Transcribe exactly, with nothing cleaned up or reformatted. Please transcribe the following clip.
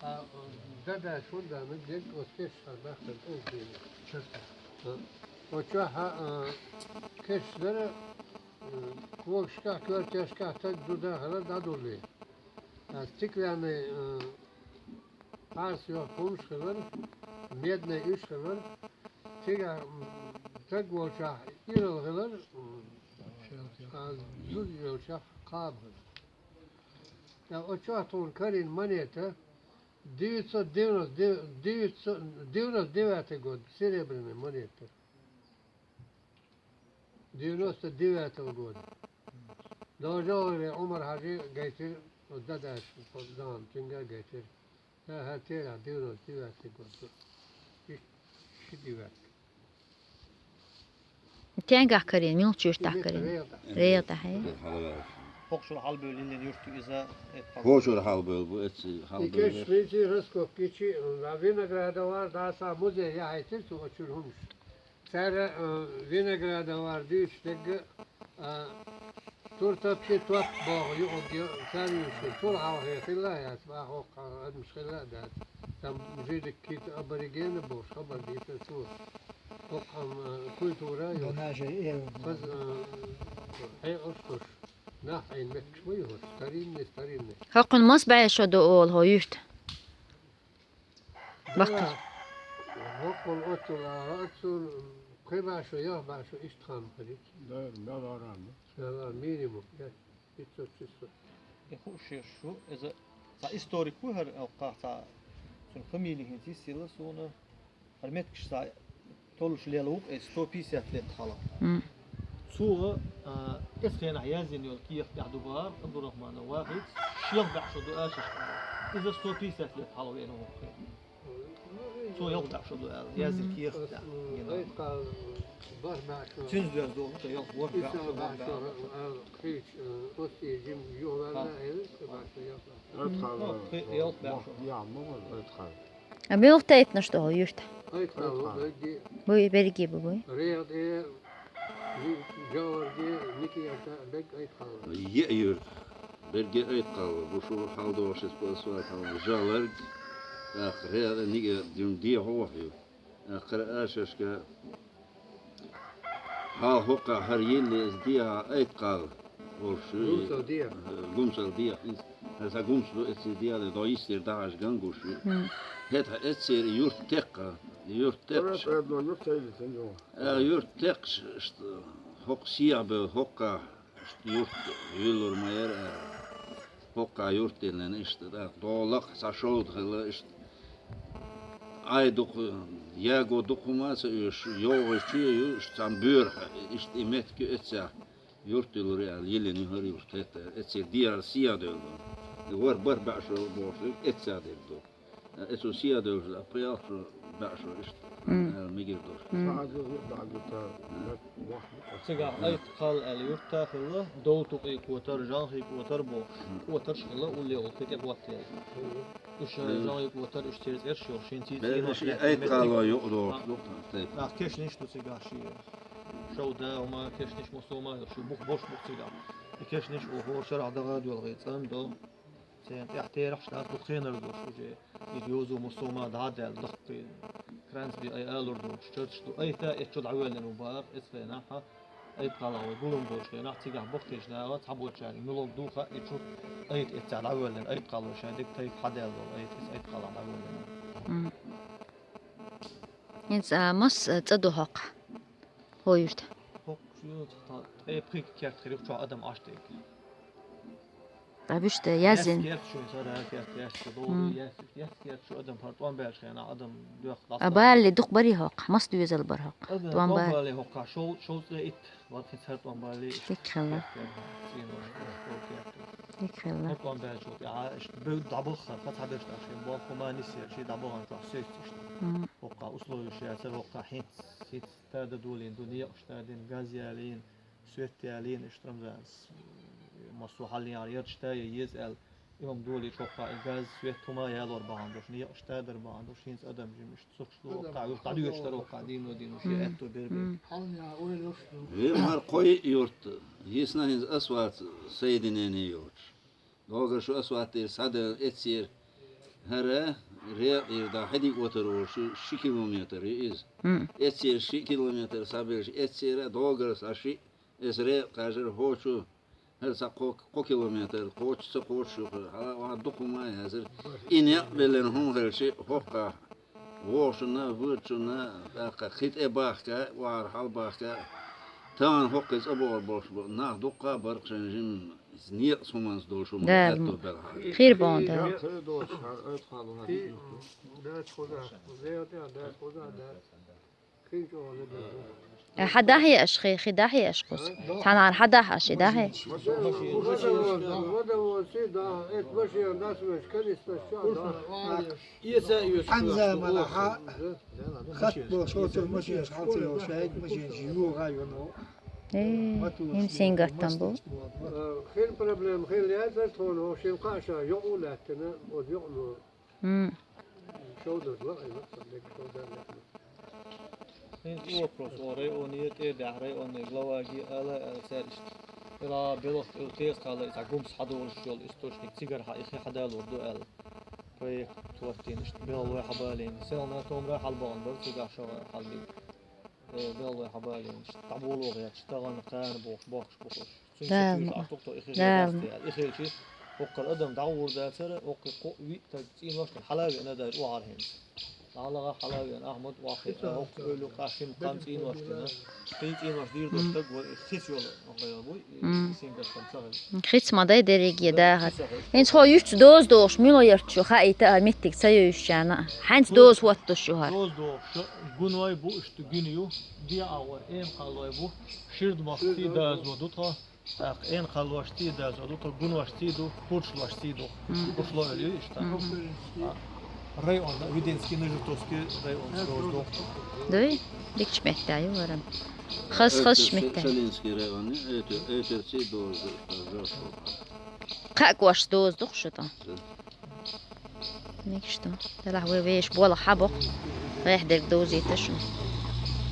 А, э, да-да, фундамент, дерг, оцу кешнашкахь баьхкина, оцу дийнахь. Чёрта. А, оцу чохь, а, кешнаш дара, э, когашкахь, коьртешкахь стаг ду дан хилар дӀадуллий. А, стеклянный, э, пхьарс йохку хӀумаш хилар, медный уьш хилар. Цигахь, м, стаг волчохь иралла хилар, м, а, зуда йолчохь кхаба хилар. Ткъа оцу чохь тхуна карийна монета, девятьсот девяносто, девятьсот девяносто девятый год, серебряная монета. Девяносто девятого года. Дожале Ӏумар-Хьажи гайтира, оцу дадас, оцу дама, цуьнга гайтира. Ха, хӀара терахь девяносто девятый год ду. Ши, ши девятка. Тенгахь карийна, муьлхачу юьртахь карийна? РегӀа тӀехь. РегӀа тӀехь, хӀей? ХӀокху шуьра хьалабевлла йиллина юрт ю иза, э, хӀокху шуьра хьалабевлла бу, эцци хьалабевлла. И кешнашкахь раскопкаш йича, а, Виноградовар дӀа схьа музей яхьийтира цо оцу чуьра хӀумаш. Цара, а, Виноградовар дуьйцуш дерг, а, Туртапчи топ боху юкъа цара юьйцуш, цул хьалха хилла а яц, баха хӀокху адамаш хилла а дац. Там жили какие-то аборигены бохуш хабар дийцира цо. ХӀокху, а, культура а йолуш. Хаза, а, хьекъалш долуш. Нах Ӏийна меттигаш ма ю хӀорш. Старинный, старинный. ХӀокхуьнан маса бӀе шо ду олу хӀокху юьртан? Баккхий. ХӀоккхул оццул а, оццул пхи бӀе шо, ялх бӀе шо иштта хан хилла. Да, мел арам. Мел арам, минимум, пять, пятьсот, шестьсот. И хууш ю, иза цхьа историк ву хӀара, оццул цхьа, цуьнан фамили хӀинца йисина йилла суна. ХӀара меттигаш цхьа толлуш лела ву-кх иза сто пятьдесят лет хьалха. М. Цо, а, эцу хенахь яздина йолу кехат тӀехь ду бахара Абдурахманов Вахида, ши ялх бӀе шо ду ала шаьш. Иза сто пятьдесят лет хьалха веана ву-кх. Цо ялх бӀе шо ду аьлла, яздина кехат тӀехь. Цуьнца доьзна ду-кх, ялх, ворхӀ бӀе шо ду аьлла. Ялх бӀе шо. А муьлха тайпанаш ду хӀокху юьртахь? Буй, берриге а бу, буй. Еа юрт, берриге а Айткхалла бу, шу хьалдогӀуш иза пасваталла жаларг, тӀаккха Реа, Нига, дуьйна дехьо вахь ю. ТӀаккха хӀара ашашка Хьалха хӀокхахь хӀара йиллина иза дехьа Айткхалла волуш ю. Гумсал дехьа. Гумсал дехьа. ХӀинца хӀара сан гумс ду, эццера дехьа, дӀо йистера дӀахьажа ган гуш ю. ХӀетахь эццера юрт теккха, юрт теккхаш. Ара юрт теккхаш, иштта, хӀокху сехьа бевлла, хӀокхахь, иштта, юрт юьллур ма яра ара. ХӀокхахь юрт йиллина, иштта, тӀаккха дӀо лакха цхьа шовда хилла, иштта. Ӏай дукха, яго дукха хӀума а ца оьшуш, йогӀуш чу ю, иштта цхьана боьрахь, иштта и меттиг ю эццехь, юрт юьллур ю аьлла, йиллина ю хӀара юрт хӀетта, эццера дехьара сехьа девлла. И ворхӀ бархӀ бӀе шо бохуш дерг эццехь дерг ду. Эцо сехьа девлла, пхи-ялх шо бӀе шо иштта, аьлла, мегар ду. Цигахь Айткхалла аьлла юрт а хилла, Довтукъий котар, Жанхий котар бохуш, котарш а хилла, улле улле кхин тӀе хӀоттаелла. Уьш Жанхий котар, уьш церан цӀераш йолуш, хӀинца и цӀенош лаьттина меттиг. Айткхалла юкъа догӀуш ду-кх тайпа. ТӀаккха кешнаш ду цигахь шен. Шовда а, хӀума, кешнаш массо а ма йолуш, бух беш бу-кх цигахь. И кешнаш а хӀора шарахь даха а доьлхий, цӀандо. Церан тӀехь терахьаш дац, дукха хенара долуш уже. Иза йоза массо а ма дӀа а даьлла, даккхий, кранцбий ай алур долуш, чарташ ду. Айта эццо дӀавоьллина ву бахара, эцу хенахь, Айткхаллахь вай гулам долчу хенахь, цигахь бахкийчу наха цхьаболчарна муьлхарг ду хаьа, и чу Айта эццехь дӀавоьллина, Айткхалло шайн дерг тайпа хьадаьлла долу, Айта эцу Айткхаллахь дӀавоьллина. М. ХӀинца, а, маса, а, цӀа ду хӀокху, хӀокху юьртахь? ХӀокху юьртахь ткъе пхи керта хир ю, чохь адам Ӏаш дерг. Ткъа вуьшта яздина. Яц керта шу, сара керта яц шу, долу яц, яц керта шу адам хӀара тӀом баьлчу хенахь адам доьхна дӀа. А балли дукха барий хӀокхахь? Маса доьзал бара хӀокхахь? Адам тӀом балли хӀокхахь шов-, шовзткъе итт бара, хӀинца хӀара тӀом балли. Дика хилла. Дика хилла. ХӀара тӀом баьлчу тӀехь, иштта бевдда дӀабаххара, хӀа цхьаберш тӀехь шен болх хӀума нисъелла, шен дӀабахана чохь соьца иштта. ХӀокхахь условиеш яцара, хӀокхахь хӀинца, хӀинца тада долийна ду, некъаш тадина, газ ялийна, свет ялийна, иштта Рамзанас, массо а хьаллин яра ярташ тае еза аьлла, и хӀума долийча хӀокхахь и газ, свет хӀума ялор бахьана долуш, некъаш тадар бахьана долуш, хӀинца адам жимаш цуьхаш ду, хӀокхахь уьш дӀадоьдуш дара, хӀокхахь дийно-дийно шен аьтто бер-бер. Вен хӀара кхо-йиъ юрт, йисна хӀинца асфальт соединение йоцуш. Догара шу асфальт тӀера схьаделла эццера. ХӀара Рекъера дӀа хьадиъ ватар волуш ши километр ю иза. М. Эццера ши километр схьабелча, эццера догарца ши, эс Рекъа кхажара хӀочу, хӀара ца кхо, кхо километр, кхочу ца кхочуш ю хӀара, хьала ваха дукха ма яцара. И некъ беллина хӀума хилча, хӀокхахь вохушна, вуьрчунна, тӀаккха кхин тӀе бахка, охьара хьалбахка, тахана хӀокхуьнца цӀа богӀур болуш бу, нах дуккха а баркъ шайн жимма. Иза некъаца хӀуманца долуш хӀума Дала аьтту м-, белахь. Хир боху Дала. Э, хьан дахье аш, хи, хи дахье аш кхуз? Цхьана хьан дахье аш, хи дахье? Хьанза ма лаха, хатто шоцур машинаш хьалца йолуш, шайга машинаш юха а йону. Э, хӀинца сингаттам бу. Хин проблема, хин лаьцна тхуна, хӀо шин кхаа ша йокъа лаьттина, оцу йокъано. М. Шовдар лаьа, шовдар лаьа. ХӀинца и вопрос, о, районе тӀе а дахьа, районный главаге ала, ала цаьрга иштта. Ила белхаш тӀе теза кхалла, иза гумс хьадолуш йолу источник, цигара хьа, и хи хьадалур ду аьлла. Проект хӀоттийна иштта, белхалой хьабалийна. Селхана томра хьалабахана бара, цигахь шо хьалабига. Э, белхалой хьабалийна иштта, дӀаболо гӀерташ, тахана кхана бохуш, бохкуш бу хӀорш. Цуьнан Дала ма. Цуьнца а тухту, и хи Дала. ГӀерта яьлла. И хилча, хӀокхара адам дӀагӀур дацара, хӀокху кхо виъ стаг цӀенош дина, хьала а веана дара охьара хӀинца. ДӀалагӀа хьала а веана, Ахьмад охьахиъна, хӀокху эвлу къахьим кхам цӀенош дина. Кхин цӀенош дийр долуш М. стаг вара, и хица йолу, охьа ву, и М. Сингаттам ца хилла. Хица ма дай дерриге Да, дахар. Хица хилла. ХӀинца хӀо юьстца доза дохуш, мила ярташ ю хаийта а меттиг ца йовзуьйтуш яна. Хьаьнца доза хӀоттуш ю хӀара. Доза дохуш, гуной бу, иштта гуьна ю, диъагӀор эм кхаллой бу, ширдамахций дазо ду тхо. ТӀаккха эм кхаллошций дазо ду, тхо гуношций ду, хуршлошций ду. Мгм. Хуршло а ю иштта. Мгм. А, район, Веденский, Нажертовский район, Строждо. Дуй? Дикачу меттехь ю вара. Хас, хас Эвтер, меттехь. Шалинский район, Эвтер, Эвтерций доза ду, Жовшо. Кхаа кошца доза ду шу тӀа. Да. Мегаш ду. Делахь вай вешан болх хьабоккху. ГӀехь дерг довзийта шу.